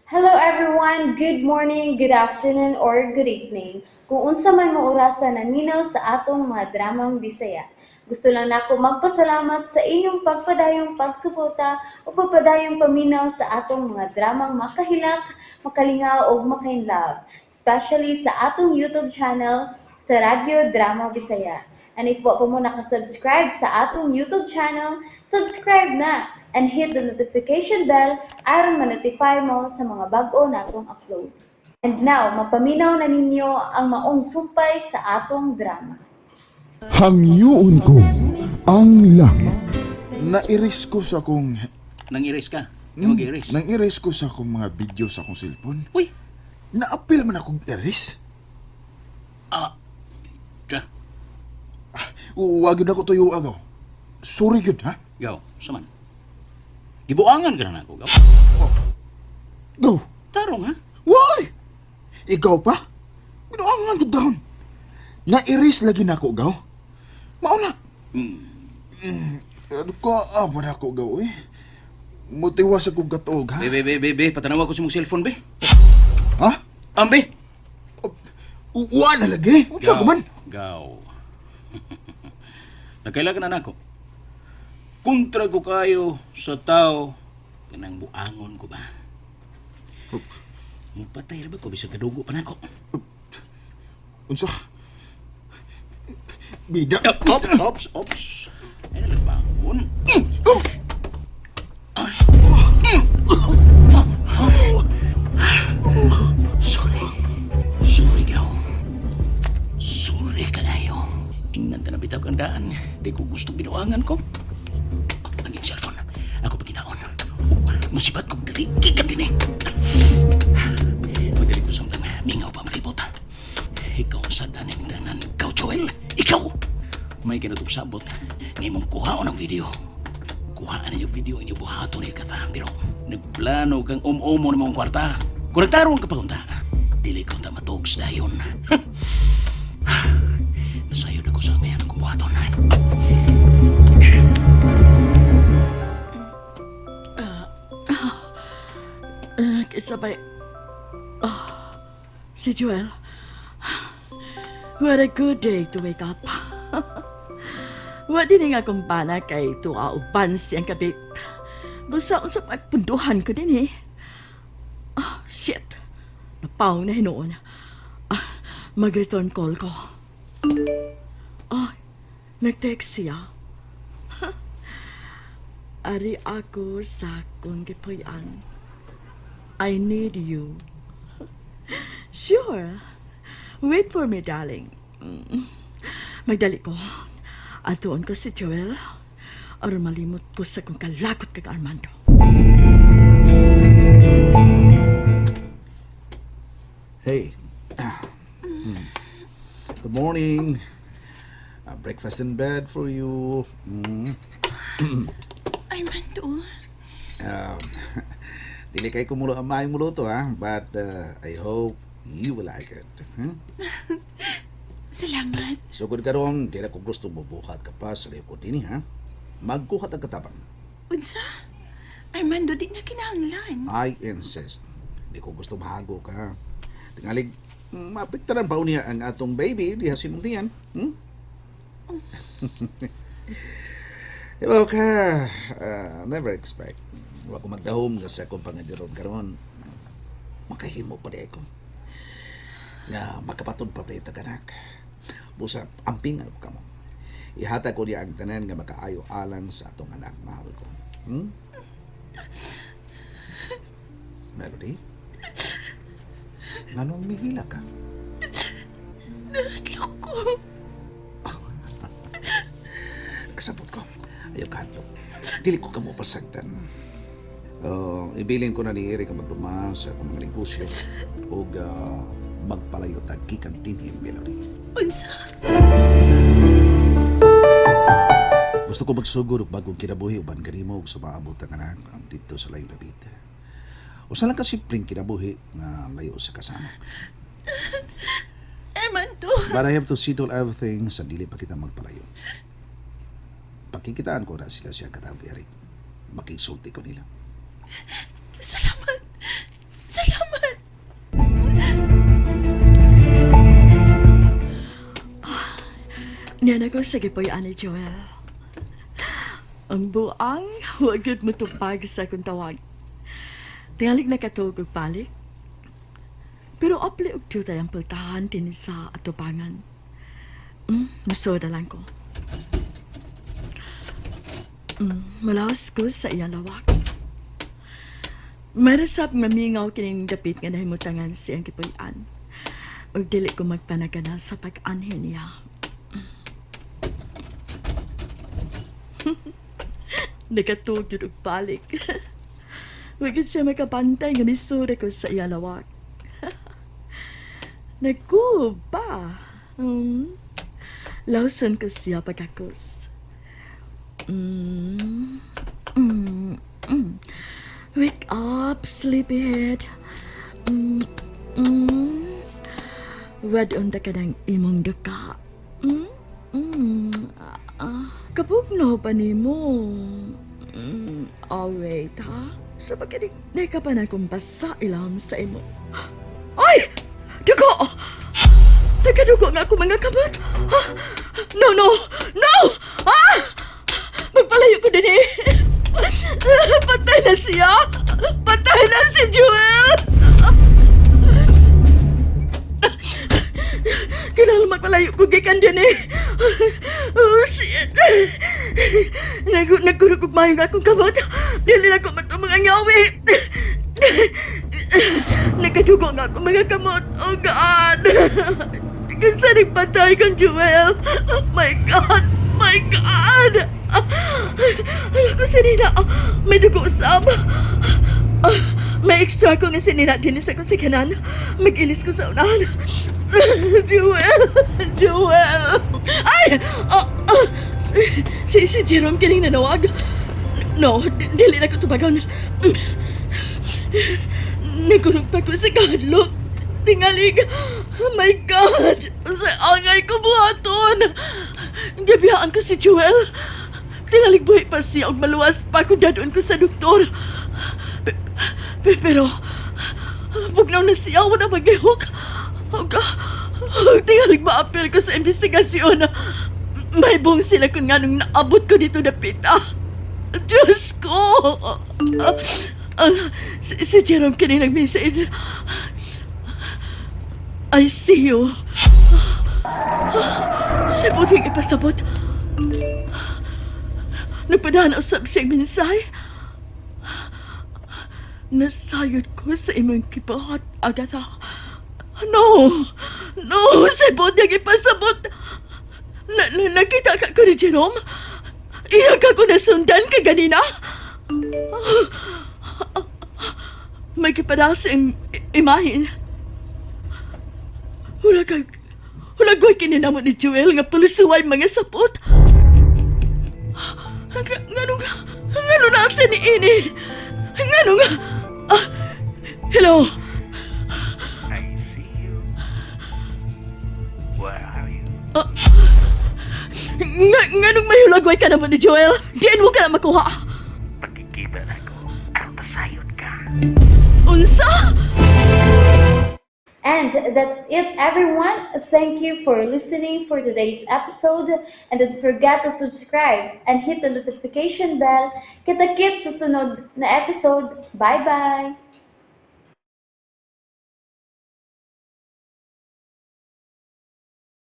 Hello everyone! Good morning, good afternoon, or good evening. Kung unsa man mo orasa naminaw sa atong mga dramang Bisaya. Gusto lang nako magpasalamat sa inyong pagpadayong pagsuporta o pagpadayong paminaw sa atong mga dramang makahilak, makalingaw ug makainlove, especially sa atong YouTube channel sa Radyo Drama Bisaya. And if wa pa mo nakasubscribe sa atong YouTube channel, subscribe na and hit the notification bell aron ma-notify mo sa mga bag-o natong uploads. And now, mapaminaw na ninyo ang maong sumpay sa atong drama. Hangyoon ko ang langit. Nairis ko sa akong Nang iris ka? Yung mag-iris? Nang iris ko sa akong mga video sa akong cellphone. Uy! Naapil man akong iris. Ah! Tsa, Wag yun ako tuyo agaw. Sorry gyud ha. gaw, saman. Gibuangan ka na ako, gaw. Go. Tarong, ha? Why? Ikaw pa? Binuangan ko down. Nairis lagi na ako gaw. Mauna. Ano ka ah, na ako gaw eh. Mutiwas ako gatuog ha. Be, be, be, be, be, patanawa ko sa mong cellphone, be. Ha? Ambe! Wa na lagi. Unsa ka man? Gaw. Nagkailangan na nako. Kontra ko kayo sa tao, kanang buangon ko ba? Mupatay ra ba ko, bisag kadugo pa nako. Unsa? Bida. Ops, ops, ops. Ay, nalagbangon. Sorry. Sorry, gaw. Sorry kaayo. Ingnan ta na bitaw kang daan. Di ko gusto binuangan ko. Ang iyong cellphone. Ako pagkitaon. Musibat kong dali. Gikan din eh. Magdali ko samtang mingaw pa malibot. Ikaw ang sadaan ng tanan. Ikaw, Joel. Ikaw! May kinatong sabot. Ngayon mong kuhaon ang video. Kuhaan ninyo video inyo buhaton ni kata. Pero nagplano kang um-umo ng mong kwarta. Kung nagtarong ka pa kunta, dili ko ta matugs dayon. Nasayod ako sa ngayon kung buhaton. Isabay. Ah, si Joel. What a good day to wake up. Wa din nga akong bana kay tuwa uban siyang kabit. Busa unsa pagpunduhan ko din eh. Ah, shit. Napaw na hinuon. Ah, mag-return call ko. Ah, nag-text siya. Ari ako sa akong gipuy-an. I need you. Sure. Wait for me, darling. Magdali ko. Atuon ko si Joel. Aron malimot ko sa kong kalagot kag Armando. Hey. Good morning. Breakfast in bed for you. Armando, Dili kay kumulo ang maayong muluto, ha? But I hope you will like it. Salamat. Sugod karon, di na ko gusto bubuhat ka pa sa layo ko dinhi, ha? Magkuhat ang katabang. Unsa? Armando, di na kinahanglan. I insist. Di ko gusto mahago ka. Tingalig, mapiktaran pa niya ang atong baby diha sinuntian. Ibaw ka, never expect. Wa ko magdahom nga sa akong pangadiron karon. Makahimo pa di ako. Nga makapaton pa di kanak. Busa, amping ano ka mo. Ihatag ko niya ang tanan nga makaayo alang sa atong anak, mahal ko. Melody? Nganong mihila ka? Naadlok ko. Kasabot ko. Ayaw kahadlok. Dili ko kamo pasagdan. Ibilin ko na ni Eric ang magduma sa akong mga negosyo ug magpalayo tag gikan dinhi, Melody. Unsa? Gusto ko magsugod og bagong kinabuhi uban kanimo ug sa maabot ang anak dito sa layong Davite. Usa lang ka simpleng kinabuhi nga layo sa kasama. Armando. But I have to settle everything sa dili pa kita magpalayo. Pakikitaan ko na sila siya katawag Eric. Makisulti ko nila. Salamat. Salamat. Niyan ako sa gipuy-an ni Joel. Ang buang, huwag yun mo tupag sa akong tawag. Tingalig nakatuog og balik. Pero apli og jutay ang pultahan din sa atubangan. Masoda lang ko. Malaos ko sa iyang lawak. Marasap nga mingaw kining dapit nga nahimutangan siyang gipuy-an. Ug dili ko magpanagana sa pag-anhi niya. Nakatuog yun og balik. Wagid siya makabantay nga misura ko sa iya lawak. Nagkuba. Lawson ko siya pagkakos. Wake up, sleepyhead. Wad unta ka ng imong duka. Ah, kabugno pa nimo. Oh, wait, ha? Sa pagkadik, ka pa na kung basa ilam sa imo. Ay! Dugo! Nagkadugo nga ako mga kamot. Ah, no, no! No! Ah! Magpalayo ko din eh. Patay na siya! Patay na si Jewel! Kailangan magpalayo ko gikan din eh. Oh, shit! Nagkurog og mayo nga akong kamot. Dili na ko matumang ang yawi. Nagkadugo nga ako mga kamot. Oh, God! Kinsa nagpatay kang Jewel? My God! My God! Ay, ako sinina. May dugo usab. Ah, may extra ko nga sinina din sa kong sikanan. Mag-ilis ko sa unahan. Jewel! Jewel! Ay! Ah, ah. Si Jerome kining nanawag. No, dili na ko tubagon. Nagurog pa ko sa kahadlok. Tingalig. Oh my God! Sa angay ko buhaton. Gabiyaan ko si Jewel. Tingalig buhi pa siya og maluwas pa ko dadon ko sa doktor. Pero, bugnaw na siya, wala magihok. Og tingalig maapil ko sa investigasyon. May buong sila kung nganong naabot ko dito dapita. Diyos ko! Si Jerome kini nag-message. I see you. Sa buting ipasabot. Nagpadaan usab siyang mensahe. Nasayod ko sa imong kibahat, Agatha. No! No! Sa buting ipasabot! Na, nakita ka ko ni Jerome? Iya ka ko nasundan ka ganina? May kipadas ang imahin. Wala kag... Wala ko'y kininamo ni Jewel nga pulusuway mga sapot. Ngano nga... Ngano na sa ni ini? Ngano nga... Ah, hello? I see you. Where are you? Nganong may hulagway ka naman ni Joel? Diyan mo ka na makuha. Pagkikita na ko, aron pasayod ka. Unsa? And that's it, everyone. Thank you for listening for today's episode. And don't forget to subscribe and hit the notification bell. Kita-kits sa sunod na episode. Bye-bye!